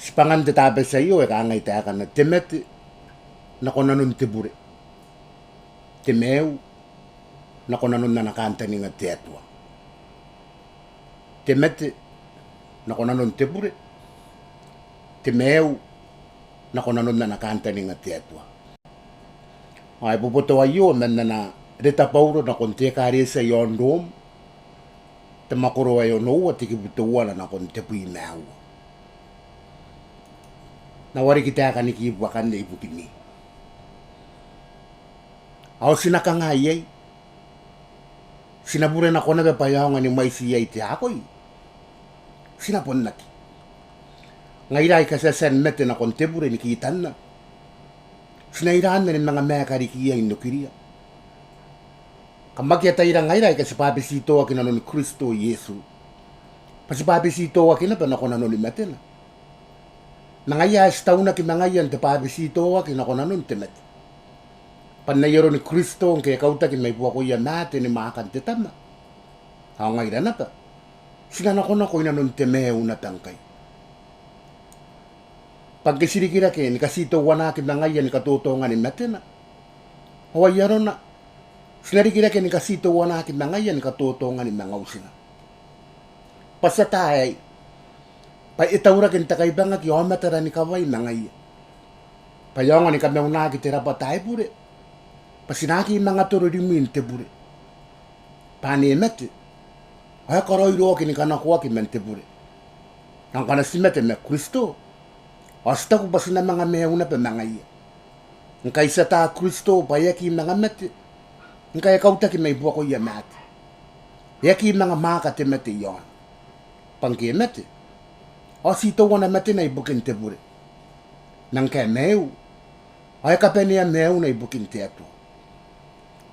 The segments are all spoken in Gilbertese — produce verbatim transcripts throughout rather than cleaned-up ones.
Tibwangan te Tabati aio e kangai taekana: Te mate nako nanon te bure, te maiu nako nanon ana kantaninga te Atua. Te mate nako nanon te bure, te maiu nako nanon ana kantaninga te Atua. Ao e boboto aio man ana reta Bauro nakon te ekaretia i aon Rom, te mwakoro ae onoua, te kibu teuana nakon tebwi ma aua. N na wareki taeka ni kibu akanne ibukimi. Ao ti na kanga iai? Ti na bure nako naba bwa e aonga ni mwaiti iai te akoi? Ti na bon aki. Ngaira aika ti a tia ni mate nakon te bure ni kitanna, ti na iraanna ni manga maeka riki iai n okiria. Kam aki ataira ngaira aika ti bwabetitoaki i nanoni Kristo Iesu, bwa ti bwabetitoaki naba nako nanoni matena. Ma ngaia ae ti taunaki ma ngaia n te bwabetitoaki nako nanon te mate, bwa n ai aroni Kristo ngke e kautaki mai buakoia maate ni mwaakan te Tama, ao ngaira naba ti na nakonako i nanon te maiu naba ngkai. Bwa ngke ti rikirake ni katiteuanaki ma ngaia ni katotongani matena, ao ai arona ti na rikirake ni katiteuanaki ma ngaia ni katotongani manga utina. Bwa ti ata aei bwa e tauraki n te kaibangaki aomatara ni kawai ma ngaia, bwa e aonga ni kamaunaki te rabwata ae bure, bwa ti na aki manga toro rimwin te bure. Bwa ane e mate, ao e karaoiroaki ni kanakoaki man te bure. Ao ngkana ti mate ma Kristo, ao ti taku bwa ti na manga maiu naba ma ngaia. Ngkai ti ata Kristo bwa e aki manga mate, ngkai e kautaki mai buakoia maate. E aki manga mwaaka te mate i aona. Bwa ngke e mate, ao ti teuana matena ibukin te bure. Ma ngke e maiu, ao e kabanea maiuna ibukin te Atua.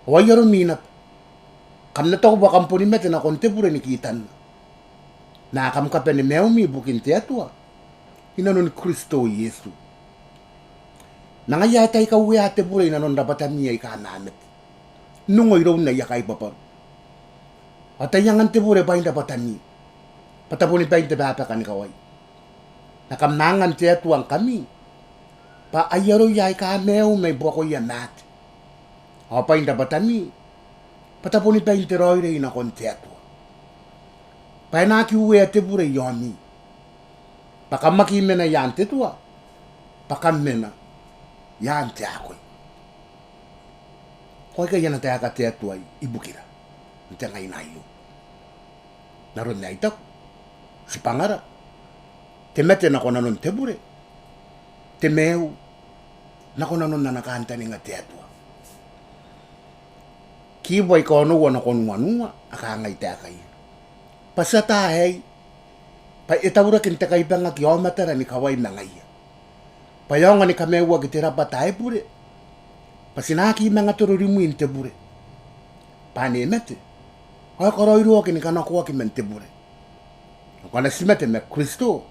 Ao ai aromi naba, kam na taku bwa kam boni mate nakon te bure ni kitanna, ma kam kabane maiumi ibukin te Atua i nanoni Kristo Iesu. Ma ngaia ae tai kauea te bure i nanon rabwatami aika a mate, n ongo iroun aia kaibwabwaru. Ao tai angan te bure bwain rabwatami, bwa tabonibain te bwabwaka ni kawai. Ma kam na angan te Atua ngkami, bwa ai aroia aika maiu mai buakoia maate, ao bwain rabwatami, bwa tabonibain te raoiroi nakon te Atua. Bwa e na aki uea te bure i aomi, bwa kam aki mena i aan te tua, bwa kam mena i aan te akoi. Ao aikai ana taeka te Atua ibukira n te ngaina aio. N aron ae I taku, tibwangara, te mate nako nanon te bure, te maiu nako nanon ana kantaninga te Atua. Kibu aika onoua nakon wanua a kangai taekaia: Bwa ti ata aei bwa e tauraki n te kaibangaki aomatara ni kawai ma ngaia, bwa e aonga ni kamaiuaki te rabwata ae bure, bwa ti na aki manga toro rimwin te bure. Bwa ane e mate, ao e karaoiroaki ni kanakoaki man te bure. Ao ngkana ti mate ma Kristo,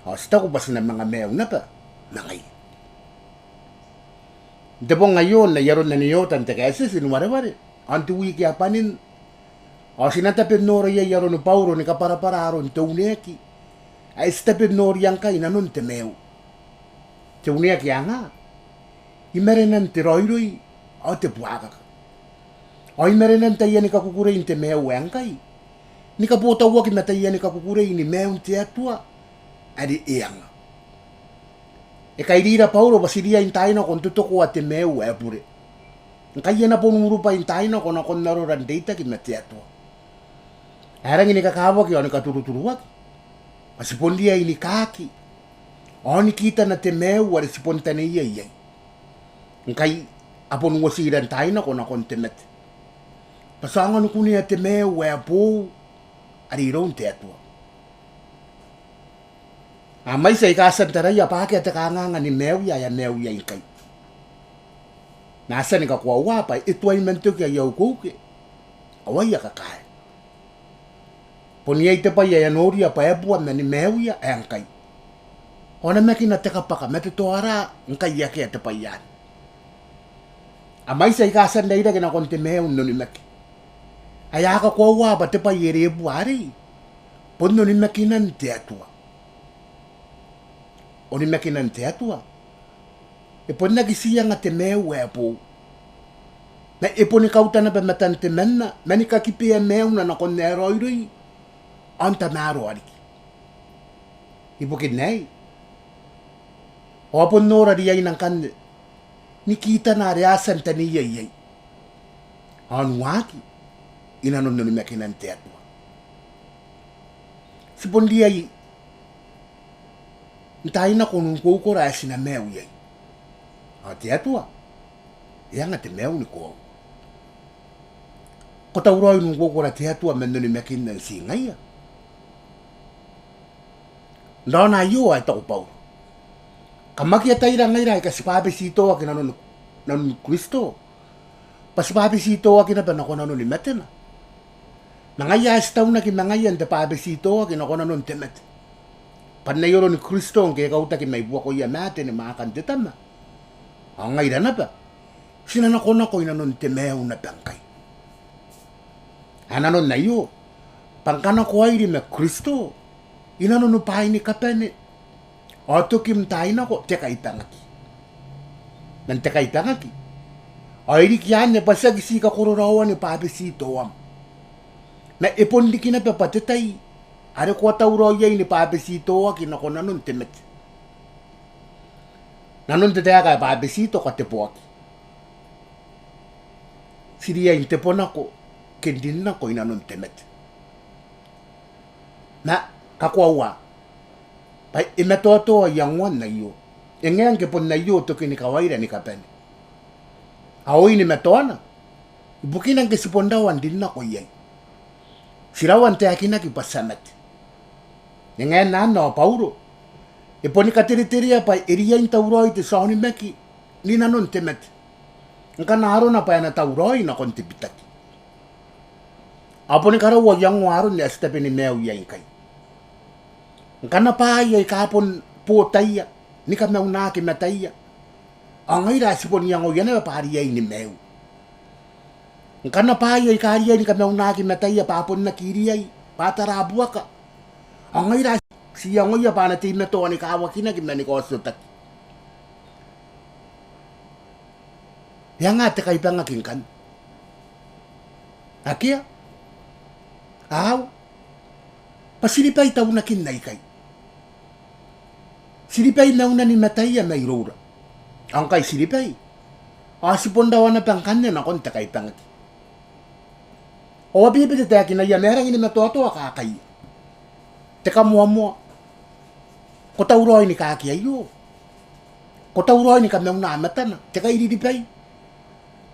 ao ti taku bwa ti na manga maiu naba ma ngaia. N te bong aio, n ai aron ane e ota n te kaetieti ni wareware, ao n te wiki ae bwanin, ao ti na tabe n nora iai aroni Bauro ni kabwarabwara aron te uneaki ae ti tabe n noria ngkai i nanon te maiu. Te uneaki ae nga, i marenan te raoiroi ao te buakaka. Ao i marenan taiani kakukurei n te maiu ae ngkai, ni kabotauaki ma taiani kakukurei ni maiun te Atua are e anga. E kairira Bauro bwa ti riai n taai nako n totokoa te maiu ae bure, ngkai e na bon urubwai n taai nako nakon arora n reitaki ma te Atua. Ae rangi ni kakawaki ao ni katuruturuaki, bwa ti bon riai ni kaaki ao ni kitana te maiu are ti bon taneiai iai, ngkai a bon uotira n taai nako nakon te mate, bwa ti aonga ni kunea te maiu ae boou are iroun te Atua. A mwaiti aika a tia n taraia bwa akea te kanganga ni maiuia ae a maiu iai ngkai, ma a tia ni kakoaua bwa e tuai man toki aia ukeuke ao aia kakae. Bon iai te bwai ae a noria bwa e bua mani maiuia ae ngkai, ao a namakina te kabwaka ma te toara ngkai akea te bwai anne. A mwaiti aika a tia n rairaki nakon te maiu n onimaki, ae a kakoaua bwa te bwai are e bua arei bon onimakinan te Atua. onimakinan te Atua, e bon aki tii anga te maiu ae boou. Ma e boni kauta naba matan temanna, ma ni kakibea maiuna nakon ae raoiroi, ao n tamaroa riki. Ibukin aei, ao a bon nora riaina ngkanne ni kitana are a tia n taneiai iai, ao n waaki i nanon onimakinan te Atua. Ti bon riai n taai nako n ukoukora ae ti na maiu iai. Ao te Atua e anga te maiu ni koaua. Ko tauraoi n ukoukora te Atua man onimakinna n ti ngaia? N raona aio ae taku Bauro, kam aki ataira ngaira aika ti bwabetitoaki i nanon, nanon Kristo, bwa ti bwabetitoaki naba nako nanoni matena. Ma ngaia ae ti taunaki ma ngaia n te bwabetitoaki nako nanon te mate, bwa n ai aroni Kristo ngke e kautaki mai buakoia maate ni mwaakan te Tama, ao ngaira naba ti na nakonako i nanon te maiu naba ngkai. Ae nanon aio, bwa ngkana ko airi ma Kristo i nanoni bwaai ni kabane, ao tokim taai nako te kaibangaki. Man te kaibangaki, ao e riki anne bwa tiaki ti kakororaoani bwabetitoam, ma e bon riki naba bwa te tai are ko a tauraoi iai ni bwabetitoaki nako nanon te mate. Nanon te taeka ae bwabetito kateboaki, ti riai n tebo nako ke n rin nako i nanon te mate. Ma kakoaua bwa e matoatoa iangoan aio. E ngae ngke bon aio tokin kawaira ni kabane, ao oin matoana, ibukina ngke ti bon rawa n rin nako iai, ti rawa n taekinaki bwa ti a mate. E ngae n anne ao Bauro e boni katereterea bwa e riai n tauraoi te tia onimaki ni nanon te mate, ngkana arona bwa e na tauraoi nakon te bitaki. Ao boni karaua iangoa aron ae ti tabe ni maiu iai ngkai. Ngkana bwaai aika bon botaia ni kamaunaki mataia, ao ngaira ae ti bon iangoia naba bwa a riai ni maiu. Ngkana bwaai aika riai ni kamaunaki mataia bwa a bon aki riai, bwa a tarabuaka, ao ngaira ae ti iangoia bwa a na teimatoa ni kawakinaki ma ni kaotiotaki. E anga te kaibangaki ngkanne? Akea. Ao bwa ti ribai taunakin aikai. Ti ribai maunan mataia mairoura. Ao ngkai ti ribai, ao ti bon rawa naba ngkanne nakon te kaibangaki. Ao a bebete taekinaia ma e rangi ni matoatoa kakaia. Te kamoamoa. Ko tauraoi ni kaaki aio? Ko tauraoi ni kamauna matana, te kairiribai?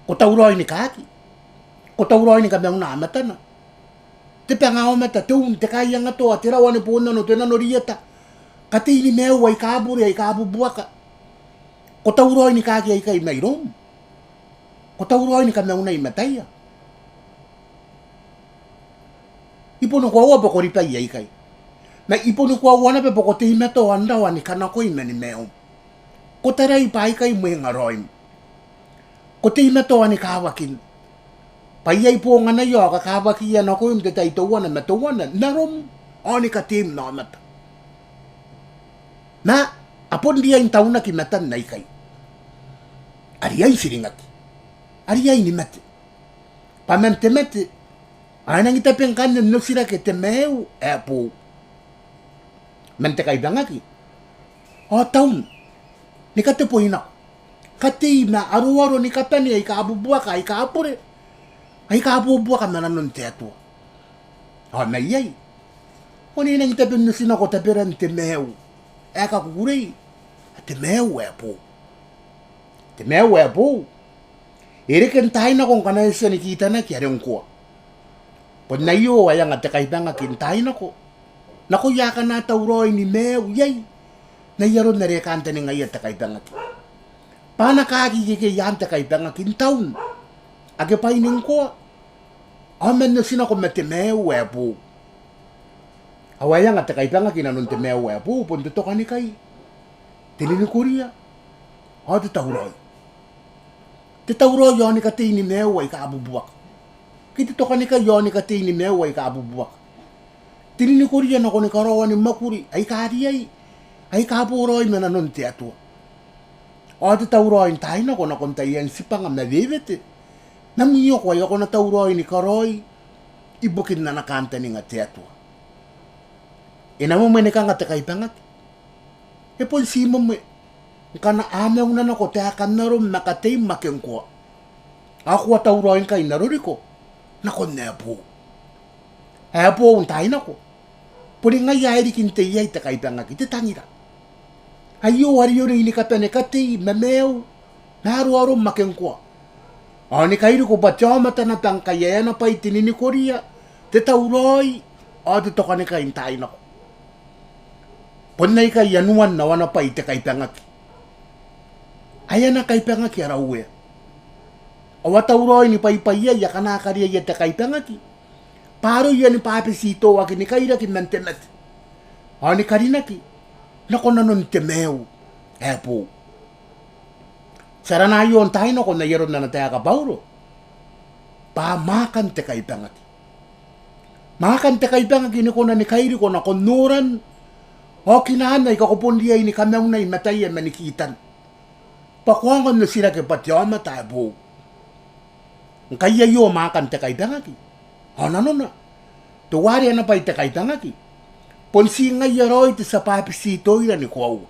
Ko tauraoi ni kaaki? Ko tauraoi ni kamauna matana? Te bangaomata, te un, te kaiangatoa, te rawa ni bon nano, te nanorieta, katei ni maiu aika bure, aika bubuaka. Ko tauraoi ni kaaki aikai mairoum? Ko tauraoi ni kamaunai mataia? I boni koaua bwa ko ribai aikai. Ma I boni koaua naba bwa ko teimatoa n rawa ni kanakoi ma ni maium. Ko tarai bwa aikai mwengaraoim. Ko teimatoa ni kawakin bwa iai bonganaia ao kakawakiia nakoim n te tai teuana ma teuana, n arom ao ni kateim n aomata. Ma a bon riai n taunaki matan aikai. A riai n tiringaki. A riai ni mate. Bwa man te mate ao e nangi tabe ngkanne n otirake te maiu ae boou. Man te kaibangaki ao taun ni kateboi nako, katei ma aroaro ni kabane aika bubuaka, aika bure, aika bubuaka ma nanon te Atua. Ao mai iai ao e nangi tabe n oti nako taberan te maiu ae kakukurei, te maiu ae boou. Te maiu ae boou e reke n taai nako ngkana e tia ni kitanaki are ngkoa. Bon aio ae anga te kaibangaki n taai nako nakoia akana tauraoi ni maiu iai n ai aron are e kantaningaia te kaibangaki. Bwa a na kaaki ikekei aan te kaibangaki n taun ake bwaini ngkoa ao man oti nako ma te maiu ae boou. Ao ae anga te kaibangaki inanon te maiu ae boou bon te tokanikai, te ninikoria ao te tauraoi. Te tauraoi ao ni katei ni maiu aika bubuaka, ke te tokanikai ao ni katei ni maiu aika bubuaka. Te ninikoria nako ni karaoan mwakuri aika riai aika boraoi ma nanon te Atua. Ao te tauraoi n taai nako nakon taian tibwanga ma wewete ma mwioko aika ko na tauraoi ni karaoi ibukin ana kantaninga te Atua. E na mwemwe ni kanga te kaibangaki? E bon ti mwemwe ngkana a mauna nako taekan arom ma kateim ake ngkoa, ao ko a tauraoi ngkai n aroriko nakon ae boou. Ae boou n taai nako boni ngaia ae riki n tei iai te kaibangaki, te tangira. Aio are e onei ni kabane katei ma maiu ma aroarom ake ngkoa, ao ni kairiko bwa te aomata naba ngkai ae ana bwai te ninikoria, te tauraoi ao te tokanikai n taai nako. Bon aikai anuan ao ana bwai te kaibangaki. Ae ana kaibangaki ara Uea. Ao a tauraoi ni bwaibwaiai akana kariaia te kaibangaki bwa aroia ni bwabetitoaki ni kairaki man te mate ao ni karinaki nako nanon te maiu ae boou. Ti arana aio n taai nako n ai aron ana taeka Bauro bwa mwaakan te kaibangaki. Mwaakan te kaibangaki ni kona ni kairiko nakon noran ao kinaan aika ko bon riai ni kamaunai mataia ma ni kitan bwa ko aonga n otirake bwa te aomata ae boou. Ngkai aio mwaakan te kaibangaki, ao nanona teuare ana bwai te kaibangaki bon ti ngaia raoi te tia bwabetitoira ni koaua.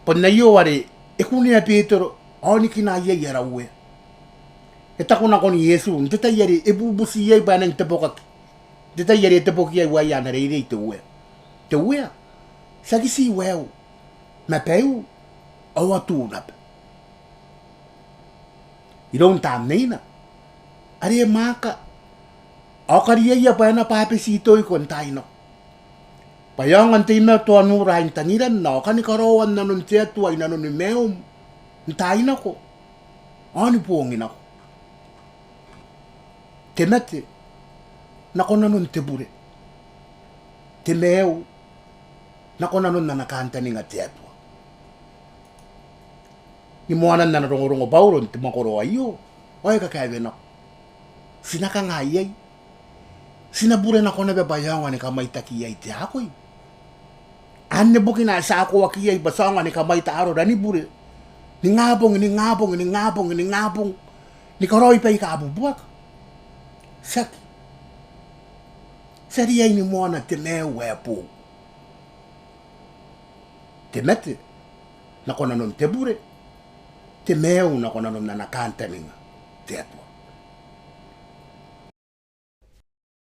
Bon aio are e kunea Betero ao ni kinaa iai ara Uea. E taku nakon Iesu n te tai are e bubuti iai bwa e nang tebokaki, n te tai are e teboki iai uaia ana reirei te Uea. Te Uea, tiaki ti waeu ma baiu ao atu naba. Iroun tamneina are e mwaaka ao kariaia bwa e na bwabetitoiko n taai nako, bwa e aonga n teimatoa noora n tangiran ao kani karaoan nanon te Atua i nanoni maium n taai nako ao ni boong nako. Te mate nako nanon te bure. Te maiu nako nanon ana kantaninga te Atua. Ni moanan ana rongorongo Bauro n te mwakoro aio ao e kakaewe nako. Ti na kanga iai? Ti na bure nako naba bwa e aonga ni kamwaitaki iai te akoi. Anne bukina ae ti akoaki iai bwa ti aonga ni kamwaita arora ni bure, ningabong, ningabong, ningabong, ningabong, ni karaoi baika bubuaka. Tiaki. Ti a riai ni moana te maiu ae boou. Te mate nako nanon te bure, te maiu nako nanon ana kantaninga te Atua.